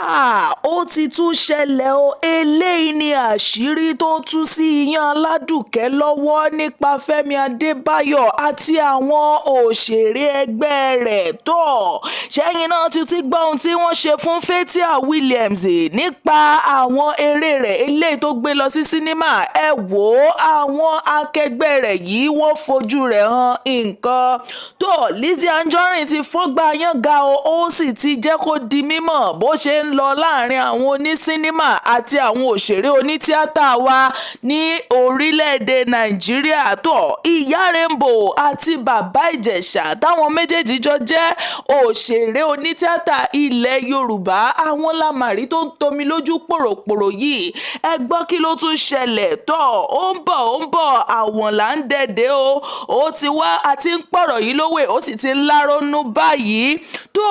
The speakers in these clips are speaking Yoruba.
Ó ti tún ṣẹlẹ̀ o. Eléyìí ní àṣírí tó tú sí ìyàn aládùkẹ́ lọ́wọ́ nípa Fẹ́mi Adébáyọ̀ àti àwọn òṣèré ẹgbẹ́ rẹ̀ tó ṣẹ́yìn náà ti ti gbọ́ ohun tí wọ́n ṣe fún Fathia Williams nípa àwọn eré rẹ̀ eléyìí tó gbé lọ sí sinimá. Ẹ wò ó, àwọn akẹgbẹ́ rẹ̀ yìí, wọ́n fojú rẹ̀ hàn nǹkan tó. Lizzy Anjorin ti fọ́gbà yángá o, ó sì ti jẹ́ kó di mímọ̀ bó ṣe ń lọ láàrin àwọn onísínímà àti àwọn òṣèré onítíátà wa ní orílẹ̀-èdè Nàìjíríà tó. Ìyá Rainbow àti Bàbá Ìjẹ̀ṣà, táwọn méjèèjì jọ jẹ́ òṣèré onítíátà ilẹ̀ Yorùbá, àwọn lamàrí tó ń tomi lójú pòròpòrò yìí. Ẹ gbọ́, kí ló tún ṣẹlẹ̀ tó? Ó ń bọ̀, ó ń bọ̀, àwọn là ń dẹ̀dẹ̀ o. Ó ti wá àti ń pọ̀rọ̀ yìí lówè, ó sì ti ń lárónú báyìí tó.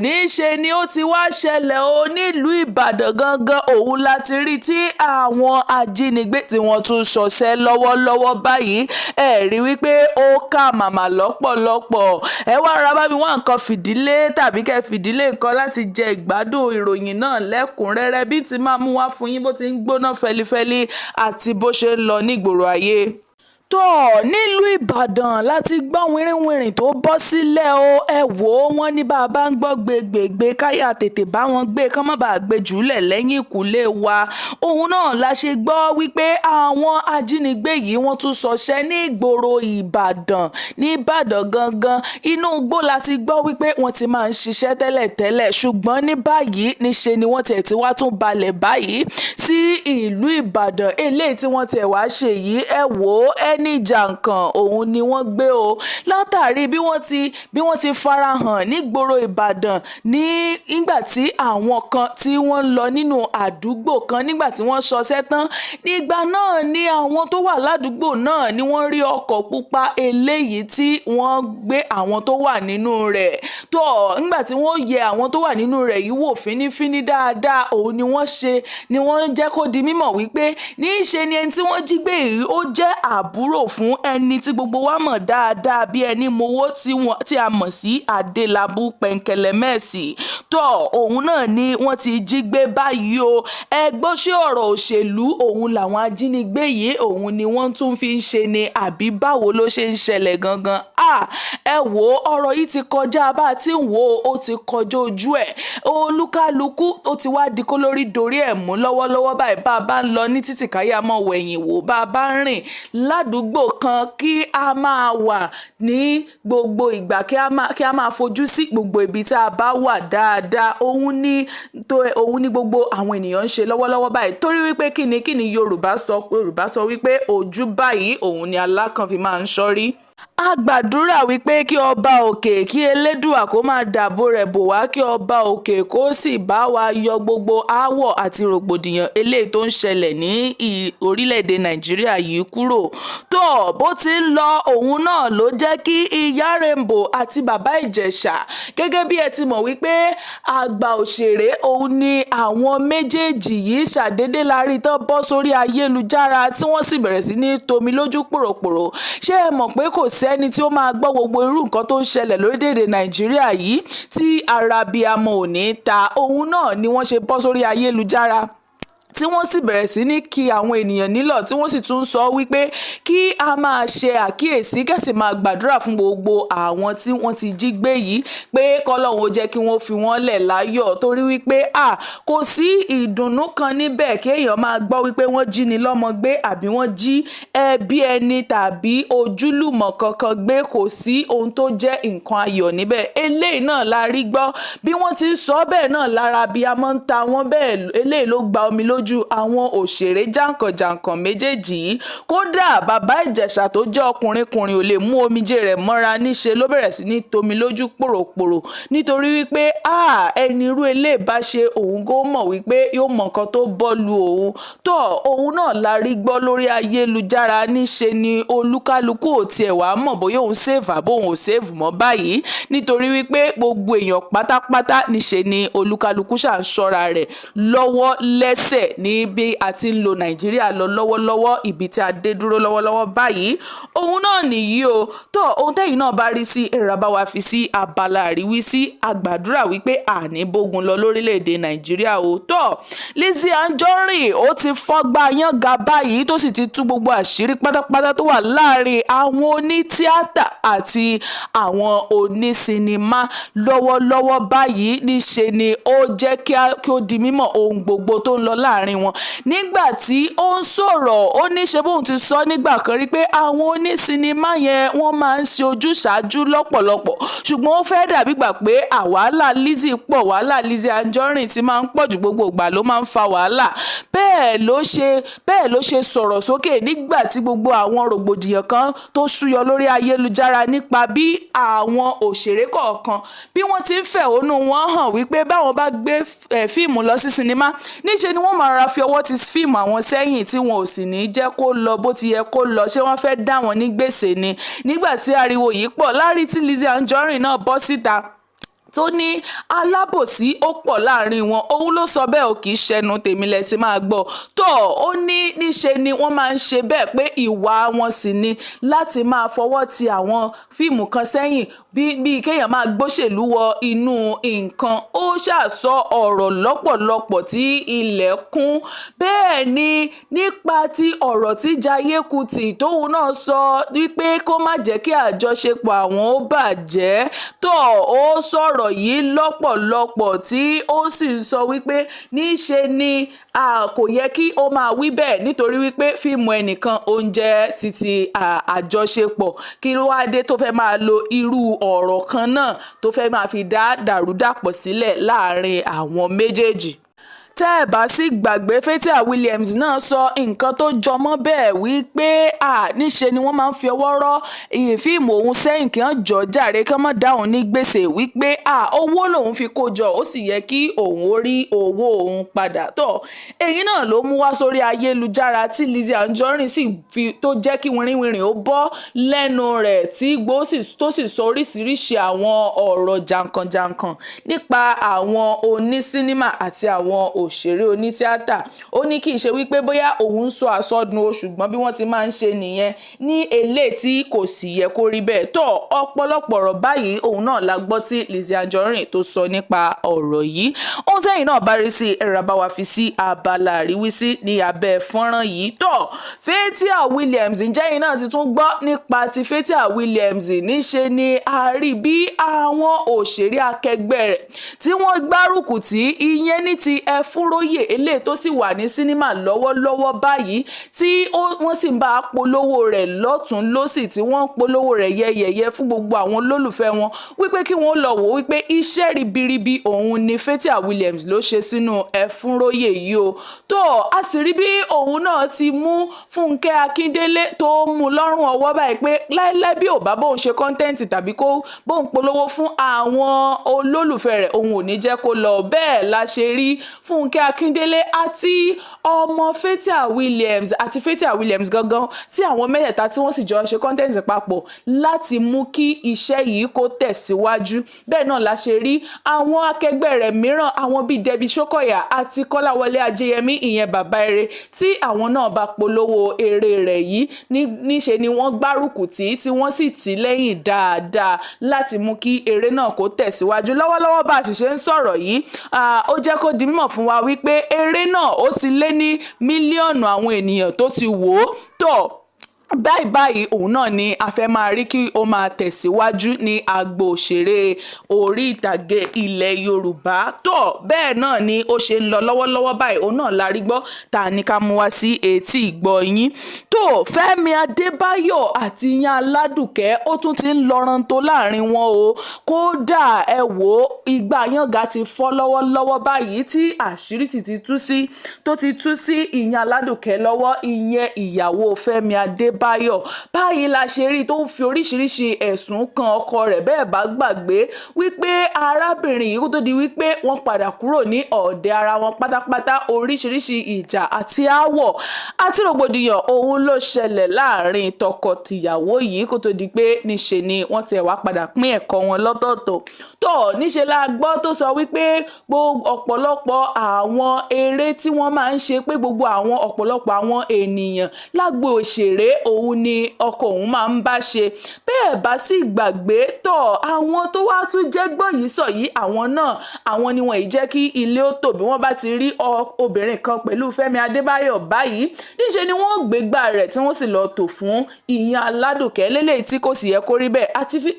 Ní í ṣe ni ó ti wá ṣẹlẹ̀ o. Nílùú Ìbàdàn gangan òun la ti rí tí àwọn ajínigbé tí wọ́n tún ṣọṣẹ́ lọ́wọ́lọ́wọ́ báyìí. Ẹ rí wípé ó kà màmá lọ́pọ̀lọpọ̀. Ẹ wá ra bá mi wá nǹkan fìdílé tàbí kẹ́ fìdílé nǹkan láti jẹ ìgbádùn ìròyìn náà lẹ́kùnrẹ́rẹ́ bí ti máa mú wá fún yín, bó ti ń gbóná fẹlifẹli àti bó ṣe ń lọ nígboro ayé tó. Nílùú Ìbàdàn láti gbọ́ wìrìwìrì tó bọ́ sílẹ̀ o. Ẹ wò ó, wọ́n ní bá a bá ń gbọ́ gbégbègbè, káyà tètè bá wọn gbé kán má bàa gbé jùlẹ̀ lẹ́yìn ìkúlé wa. Òun náà la ṣe gbọ́ wípé àwọn ajínigbé yìí, wọ́n tún ṣọṣẹ́ ní ìgboro Ìbàdàn. Ní Ìbàdàn gangan, inú igbó la ti gbọ́ wípé wọ́n ti máa ń ṣiṣẹ́ tẹ́lẹ̀tẹ́lẹ̀, ṣùgbọ́n ní báyìí, níṣe ni wọ́n tiẹ̀ ti wá tún balẹ̀ báyìí sí ìlú Ìbàdàn. Eléyìí tí wọ́n tiẹ̀ wá ṣe yìí, ẹ wò ó, ẹni jàǹkàn òun ni wọ́n gbé o. Látàrí bí wọ́n ti farahàn nígboro Ìbàdàn ní nígbà tí àwọn kan tí wọ́n ń lọ nínú àdúgbò kan, nígbà tí wọ́n ṣọṣẹ́ tán, nígbà náà ni àwọn tó wà ládùúgbò náà ni wọ́n rí ọkọ̀ pupa eléyìí tí wọ́n gbé àwọn tó wà nínú rẹ̀ tó. Nígbà tí wọ́n yẹ àwọn tó wà nínú rẹ̀ yìí wò fínífíní dáadáa, òun ni wọ́n ṣe ni wọ́n jẹ́ kó di mímọ̀ wípé ní í ṣe ni ẹni tí wọ́n jí gbé yìí, ó jẹ́ àbúrò fún ẹni tí gbogbo wa mọ̀ dáadáa bí ẹni mowó tí a mọ̀ sí Adélábù Pẹ̀ǹkẹ̀lẹ̀mẹ́sì tó. Òun náà ni wọ́n ti jí gbé báyìí o. Ẹ gbọ́, ṣé ọ̀rọ̀ òṣèlú òun làwọn ajínigbé yìí òun ni wọ́n tún fi ń ṣe ni, àbí báwo ló ṣe ń ṣẹlẹ̀ gangan? Ẹ wò ó, ọ̀rọ̀ yìí ti kọjá bá a ti ń wò ó, ó ti kọjá ojú ẹ̀. Olúkálukú ó ti wá di kó lórí dorí ẹ̀ mú lọ́wọ́lọ́wọ́ báyìí. Bá a bá ń lọ ní títì, káyà mọ́ wẹ̀yìn wò. Bá a bá ń rìn ládùúgbò kan, kí a máa wà ní gbogbo ìgbà, kí a máa fojú sí gbogbo ibi tá a bá wà dáadáa. Òun ni gbogbo àwọn ènìyàn ń ṣe lọ́wọ́lọ́wọ́ báyìí, torí wípé kíni Yorùbá sọ? Yorùbá sọ wípé ojú báyìí òun ni alákàn fi máa ń ṣọ́rí. A gbàdúrà wípé kí ọba òkè, kí Elédùà kó máa dáàbò rẹ̀ bò wá, kí ọba òkè kó sì bá wa yọ gbogbo aáwọ̀ àti rògbòdìyàn eléyìí tó ń ṣẹlẹ̀ ní orílẹ̀-èdè Nàìjíríà yìí kúrò. Tó bó ti ń lọ, òun náà ló jẹ́ kí Ìyá Rainbow àti Bàbá Ìjẹ̀ṣà, gẹ́gẹ́ bí ẹ ti mọ̀ wípé àgbà òṣèré òun ni àwọn méjèèjì yìí, ṣàdédé la rí tán bọ́ sórí ayélujára tí wọ́n sì bẹ̀rẹ̀ sí ní tomi lójú pòròpòrò. Ṣé ẹ mọ̀ pé kò sẹ́ni tí ó máa gbọ́ gbogbo irú nǹkan tó ń ṣẹlẹ̀ lórílẹ̀‐èdè Nàìjíríà yìí tí ara abiyamọ ò ní ta? Òun náà ni wọ́n ṣe bọ́ sórí ayélujára tí wọ́n sì bẹ̀rẹ̀ sí ní kí àwọn ènìyàn nílọ̀, tí wọ́n sì tún sọ wípé kí a máa ṣe àkíyèsí, kẹ́sì máa gbàdúrà fún gbogbo àwọn tí wọ́n ti jí gbé yìí, pé kọ́lọ́hun ó jẹ́ kí wọ́n fi wọ́n lẹ̀ láyọ̀, torí wípé à kò sí ìdùnnú kan níbẹ̀ kí èèyàn máa gbọ́ wípé wọ́n jí ni lọ́mọ gbé, àbí wọ́n jí ẹbí ẹni tàbí ojúlùmọ̀ kankan gbé. Kò sí ohun tó jẹ́ nǹkan ayọ̀ níbẹ̀. Eléyìí náà la rí gbọ́ bí wọ́n ti ń sọ bẹ́ẹ̀ náà lára bí a máa ń ta wọ́n bẹ́ẹ̀. Eléyìí ló gba omi lójú àwọn òṣèré jàǹkànjàǹkàn méjèèjì yìí. Kódà, Bàbá Ìjẹ̀ṣà tó jẹ́ ọkùnrin kùnrin ò lè mú omijé rẹ̀ mọ́ra, níṣe ló bẹ̀rẹ̀ sí ní tomi lójú pòròpòrò, nítorí wípé ẹni irú eléyìí bá ṣe òun kó mọ̀ wípé yóò mọ nǹkan tó bọ́ lu òun tó. Òun náà la rí gbọ́ lórí ayélujára. Níṣe ni olúkálukú ò tiẹ̀ wá mọ̀ bóyá òun safe àbó òun ò safe mọ́ báyìí, nítorí wípé gbogbo èèyàn pátápátá níṣe ni olúkálukú ṣà ń ṣọ́ra rẹ̀ lọ́wọ́ lẹ́sẹ̀. ní bí a ti ń lo Nàìjíríà lọ lọ́wọ́lọ́wọ́, ibi tí a dé dúró lọ́wọ́lọ́wọ́ báyìí, òun náà nìyí o. Tó ohun tẹ́yìn náà bá rí sí, èrò bá wa fi sí abala àríwísí. Àgbàdúrà wípé àní bógun lọ lórílẹ̀‐èdè Nàìjíríà o. Tó Lizzy Anjorin, ó ti fọ́gbà yángá báyìí, tó sì ti tú gbogbo àṣírí pátápátá tó wà láàrin àwọn onítíátà àti àwọn onísinimá lọ́wọ́lọ́wọ́ báyìí. Níṣe ni ó jẹ́ kí ó di mímọ̀ ohun gbogbo tó ń lọ láàrin wọn. Nígbà tí ó ń sọ̀rọ̀, ó ní ṣe bóun ti sọ nígbà kan rí pé àwọn onísinimá yẹn, wọ́n máa ń ṣe ojúṣàájú lọ́pọ̀lọpọ̀, ṣùgbọ́n ó fẹ́ dàbí gbà pé àwàhálà Lizzy pọ̀, wàhálà Lizzy Anjorin ti máa ń pọ̀ jù, gbogbo ìgbà ló máa ń fa wàhálà. Bẹ́ẹ̀ ló ṣe sọ̀rọ̀ sókè nígbà tí gbogbo àwọn rògbòdìyàn kan tó ṣúyọ lórí ayélujára nípa bí àwọn òṣèré kọ̀ọ̀kan bí wọ́n ti ń fẹ̀hónú wọn hàn wípé báwọn bá gbé fíìmù lọ sí sinimá, níṣe ni wọ́n máa ra fi ọwọ́ ti fíìmù àwọn sẹ́yìn, tí wọn ò sì ní jẹ́ kó lọ bó ti yẹ kó lọ. Ṣé wọ́n fẹ́ dá wọn ní gbèsè ni? Nígbà tí ariwo yìí pọ̀ lárí, tí Lizzy Anjorin náà bọ́ síta tó ní alábòsí ó pọ̀ láàrin wọn, òun ló sọ bẹ́ẹ̀ ò, kì í ṣẹnu tèmi lẹ ti máa gbọ́. Tó ó ní níṣe ni wọ́n máa ń ṣe bẹ́ẹ̀, pé ìwà wọn sì ni láti máa fọwọ́ ti àwọn fíìmù kan sẹ́yìn, bí kéèyàn máa gbóṣèlú wọ inú nǹkan. Ó ṣàṣọ ọ̀rọ̀ lọ́pọ̀lọpọ̀ tí ilẹ̀ kún. Bẹ́ẹ̀ ni nípa ti ọ̀rọ̀ tí Jaiye Kuti tóun náà sọ wípé kó má jẹ́ kí àjọṣepọ̀ àwọn ó bàjẹ́. Tó ó sọ̀rọ̀ yìí lọ́pọ̀lọpọ̀, tí ó sì ń sọ wípé níṣe ni a kò yẹ kí ó máa wí bẹ́ẹ̀, nítorí wípé fíìmù ẹnìkan oúnjẹ títí àjọṣepọ̀, kí ló wá dé tó fẹ́ máa lo irú ọ̀rọ̀ kan náà tó fẹ́ máa fi dá dàrúdàpọ̀ sílẹ̀ láàrin àwọn méjèèjì? Tẹ́ ẹ̀ bá sì gbàgbé, Fathia Williams náà sọ nǹkan tó jọmọ́ bẹ́ẹ̀ wípé à níṣe ni wọ́n máa ń fi ọwọ́ rọ́ fíìmù òun sẹ́yìn, kí wọ́n jọ jàre, kí wọ́n má dá òun ní gbèsè, wípé à owó lòun fi kó jọ, ó sì yẹ kí òun ó rí owó òun padà. Tọ̀ èyí náà ló mú wá sórí ayélujára tí Lizzy Anjorin sì fi tó jẹ́ kí wìrìwìrì ó bọ́ lẹ́nu rẹ̀, tí gbó tó sì sọ oríṣiríṣi àwọn ọ̀rọ̀ jàǹkànjàǹkàn nípa àwọn onísínímà àti àwọn òṣèré onítíátà. Ó ní kì í ṣe wípé bóyá òun ń sọ àsọdùn o, ṣùgbọ́n bí wọ́n ti máa ń ṣe nìyẹn ní eléyìí tí kò sì yẹ kó rí bẹ́ẹ̀. Tó ọ̀pọ̀lọpọ̀ ọ̀rọ̀ báyìí, òun náà la gbọ́ tí Lizzy Anjorin tó sọ nípa ọ̀rọ̀ yìí. Ohun tẹ́yìn náà bá rí sí, ẹ̀rọ bá wa fi sí abala àríwísí ní abẹ́ fọ́nrán yìí. Tó Fathia Williams, ǹjẹ́ yìí náà ti tún gbọ́ nípa ti Fathia Williams? Níṣe ni a rí bí àwọn òṣèré akẹgbẹ́ rẹ̀ tí wọ́n gbárùkù tí ìyẹn ní ti Ẹfúnróyè, eléyìí tó sì wà ní sinimá lọ́wọ́lọ́wọ́ báyìí, tí wọ́n sì ń bá a polówó rẹ̀ lọ́tún lọ́sì, tí wọ́n ń polówó rẹ̀ yẹ́yẹ́yẹ́ fún gbogbo àwọn olólùfẹ́ wọn wípé kí wọ́n lọ wò ó, wípé iṣẹ́ ribiribi òun ni Fathia Williams ló ṣe sínú Ẹfúnróyè yìí o. Tó a sì rí bí òun náà ti mú Fúnkẹ́ Akíndélé tó mú lọ́rùn ọwọ́ báyìí pé láíláí, bí ò bá bóun ṣe content tàbí kó bóun polówó fún àwọn olólùfẹ́ rẹ̀, òun ò ní jẹ́ kó lọ. Bẹ́ẹ̀ la ṣe rí Fúnkẹ́ Akíndélé àti ọmọ Fathia Williams àti Fathia Williams gangan, tí àwọn mẹ́tẹ̀ẹ̀ta tí wọ́n sì jọ ṣe content papọ̀ láti mú kí iṣẹ́ yìí kó tẹ̀síwájú. Bẹ́ẹ̀ náà la ṣe rí àwọn akẹgbẹ́ rẹ̀ mìíràn, àwọn bíi Debbie Shokoya àti Kọ́láwọlé Ajéyẹmí, ìyẹn bàbá eré, tí àwọn náà bá polówó eré rẹ̀ yìí. Níṣe ni wọ́n gbárùkù tí tí wọ́n sì tì lẹ́yìn dáadáa láti mú kí eré náà kó tẹ̀síwájú. Lọ́wọ́lọ́wọ́ bá a sì ṣe ń sọ̀rọ̀ yìí, ó jẹ́ kó di mímọ̀ fún wa wípé eré náà ó ti lé ní mílíọ̀nù àwọn ènìyàn tó ti wò ó. Tó báyìí báyìí, òun náà ni a fẹ́ máa rí kí ó máa tẹ̀síwájú ní agbo òṣèré orí ìtàgé ilẹ̀ Yorùbá. Tó bẹ́ẹ̀ náà ni ó ṣe ń lọ lọ́wọ́lọ́wọ́ báyìí, òun náà la rí gbọ́ tá a ní ká mú wá sí etí ìgbọ́ yín. Tó Fẹ́mi Adébáyọ̀ àti Ìyàn Aládùkẹ́, ó tún ti ń lọ́rantó láàrin wọn o. Kódà ẹ wò ó, ìgbà yànga ti fọ́ lọ́wọ́lọ́wọ́ báyìí, tí àṣírí ti tú sí, tó ti tú sí Ìyàn Aládùkẹ́ lọ́wọ́, ìyẹn ìyàwó Fẹ́mi Adébáyọ̀. Adébáyọ̀. Báyìí la ṣe rí tó ń fi oríṣiríṣi ẹ̀sùn kan ọkọ rẹ̀. Bẹ́ẹ̀ bá gbàgbé wípé arábìnrin yìí, kó tó di wípé wọ́n padà kúrò ní ọ̀dẹ̀ ara wọn pátápátá, oríṣiríṣi ìjà àti aáwọ̀ àti rògbòdìyàn òun ló ṣẹlẹ̀ láàrin tọkọ-tìyàwó yìí, kó tó di pé níṣe ni wọ́n tiẹ̀ wá padà pín ẹ̀kọ́ wọn lọ́tọ̀ọ̀tọ̀. Tó níṣe la gbọ́ tó sọ wípé ọ̀pọ̀lọpọ̀ àwọn eré tí wọ́n máa ń ṣe, pé gbogbo àwọn ọ̀pọ̀lọpọ̀ àwọn ènìyàn lágbo òṣèré òun ni ọkọ òun máa ń bá ṣe. Bẹ́ẹ̀ bá sì gbàgbé tọ̀, àwọn tó wá tún jẹ́ gbọ́ yìí sọ yìí, àwọn náà, àwọn ni wọ́n yìí jẹ́ kí ilé ó tò. Bí wọ́n bá ti rí obìnrin kan pẹ̀lú Fẹ́mi Adébáyọ̀ báyìí, níṣe ni wọ́n gbégbá rẹ̀ tí wọ́n sì lọ tò fún ìyẹn Aládùkẹ́ lélẹ́yìí, tí kò sì yẹ kó rí bẹ́ẹ̀.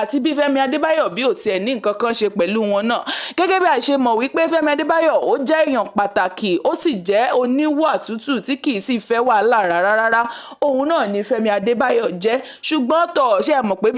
Àti bí Fẹ́mi Adébáyọ̀ bí ò tiẹ̀ ní nǹkan kan ṣe pẹ̀lú wọn náà, gẹ́gẹ́ bí a ṣe mọ̀ wípé Fẹ́mi Adébáyọ̀ ó jẹ́ èèyàn pàtàkì, ó sì jẹ́ oníwà tútù tí kì í sì fẹ́ wàhálà rárá rárá, òun náà ni Fẹ́mi Adébáyọ̀ jẹ́. Ṣùgbọ́n tọ̀, ṣe é mọ̀ pé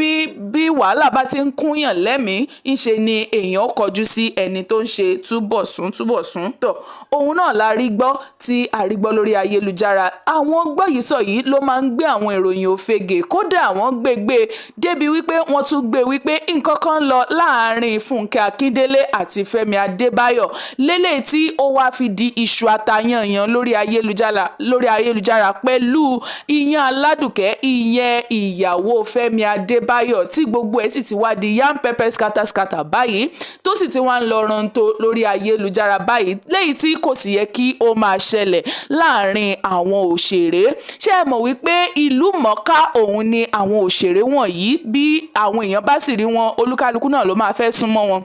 bí wàhálà bá ti ń kúnyàn lẹ́mìí, ńṣe ni èèyàn kọjú sí ẹni tó ń ṣe túbọ̀sún túbọ̀sún. Tọ̀, òun náà la rí gbọ́ tí a rí gbọ́ lórí ayélujára. Àwọn gbọ́ yìí sọ yìí ló máa ń gbé àwọn ìròyìn òfegè. Kódà wọ́n gbé débi wípé wọ́n tún gbé wípé nǹkan kan ń lọ láàrin Fúnkẹ́ Akíndélé àti Fẹ́mi Adébáyọ̀ lélẹ̀, tí ó wáá fi di iṣu atayanyan lórí ayélujára pẹ̀lú ìyẹn Aládùkẹ́, ìyẹn ìyàwó Fẹ́mi Adébáyọ̀, tí gbogbo ẹ̀ sì ti wá di yam pepper scatter scatter báyìí, tó sì ti wá ń lọ rántó lórí ayélujára báyìí, léyìí tí kò sì yẹ kí ó máa ṣẹlẹ̀ láàrin àwọn òṣèré. Ṣé ẹ mọ̀ wípé ìlú mọ̀ọ́ká òun ni àwọn òṣèré wọ̀nyí? Bí àwọn èèyàn bá sì rí wọn, olúkálukú náà ló máa fẹ́ súnmọ́ wọn.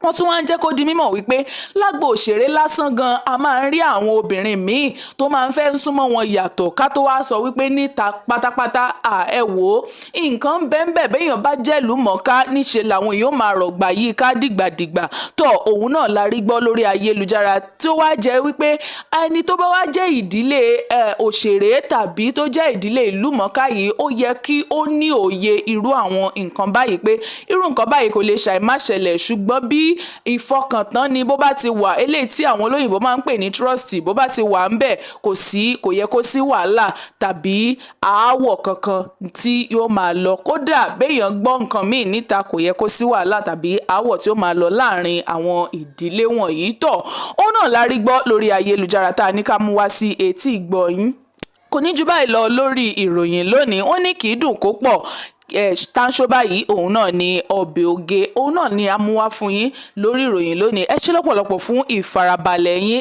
Wọ́n tún wá ń jẹ́ kó di mímọ̀ wípé lágbo òṣèré lásán gan, a máa ń rí àwọn obìnrin míì tó máa ń fẹ́ súnmọ́ wọn yàtọ̀, ká tó wá sọ wípé níta pátápátá. À, ẹ wò ó, nǹkan bẹ́ẹ̀nbẹ́ẹ̀. Béèyàn bá jẹ́ ìlú mọ̀ọ́ká, níṣe làwọn èèyàn máa rọ̀gbà yìí ká dìgbàdìgbà. Tó òun náà la rí gbọ́ lórí ayélujára, tí ó wá jẹ́ wípé ẹni tó bá wá jẹ́ ìdílé òṣèré tàbí tó jẹ́ ìdílé ìlú mọ̀ọ́ká yìí, ó yẹ kí ó ní òye irú àwọn nǹkan báyìí, pé irú nǹkan báyìí kò lè ṣàì má ṣẹlẹ̀. Ṣùgbọ́n bí ìfọkàntán ni bó bá ti wà, eléyìí tí àwọn olóyìnbó máa ń pè ní trust, bó bá ti wà ń bẹ̀, kò sí, kò yẹ kó sí wàhálà tàbí aáwọ̀ kankan tí yóò máa lọ. Kódà béèyàn gbọ́ nǹkan míì níta, kò yẹ kó sí wàhálà tàbí aáwọ̀ tí ó máa lọ láàrin àwọn ìdílé wọ̀nyí. Tọ̀, ó náà la rí gbọ́ lórí ayélujára tá a ní ká mú wá sí etí ìgbọ́ yín. Kò ní jù báyìí lọ lórí ìròyìn lónìí. Wọ́n ní kì í dùn kó pọ̀ tánṣó báyìí, òun náà ni ọbẹ̀ oge. Òun náà ni a mú wá fún yín lórí ìròyìn lónìí. Ẹ ṣé lọ́pọ̀lọpọ̀ fún ìfarabalẹ̀ yín.